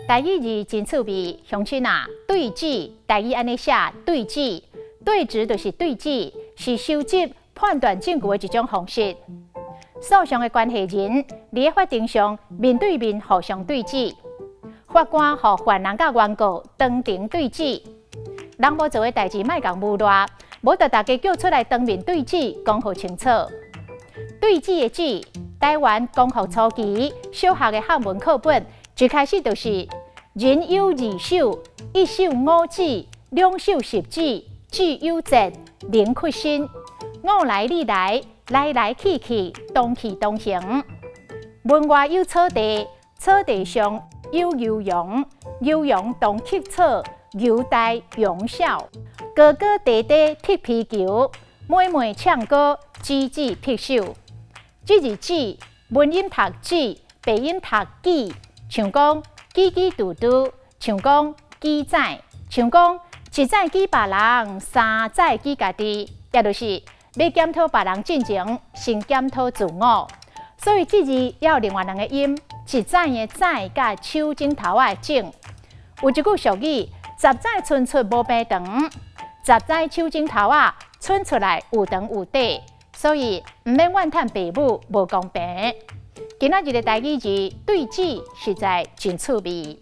台語字真趣味，鄉親啊，對指台語按呢寫，對指對質就是對指，是收集判斷證據的一種方式。訴訟的關係人佇法庭上面對面互相對指，法官予犯人佮原告當庭對指。人無做的代誌莫共誣賴，無就大家叫出來當面對指，講予清楚。對指的指，台灣光復初期小學的漢文課本一開始就是人有二手，一手五指，兩手十指，指有節，能屈伸。我來你來，來來去去，同氣同形。門外有草地，草地上有牛羊，牛羊同乞草，牛大羊小。哥哥弟弟踢皮球，妹妹唱歌，姊姊拍手。這字指文音讀指，白音讀記，像講記記嘟嘟，像講記載，像講一早記別人，三早記家己，也就是欲檢討別人進前，先檢討自我。所以這字也有另外兩個音，一早的早佮手指頭仔的指。有一句俗語：十指伸出無平長，十指手指頭仔伸出來有長有短。所以毋免怨嘆父母無公平。今仔日的台語字對指實在真趣味。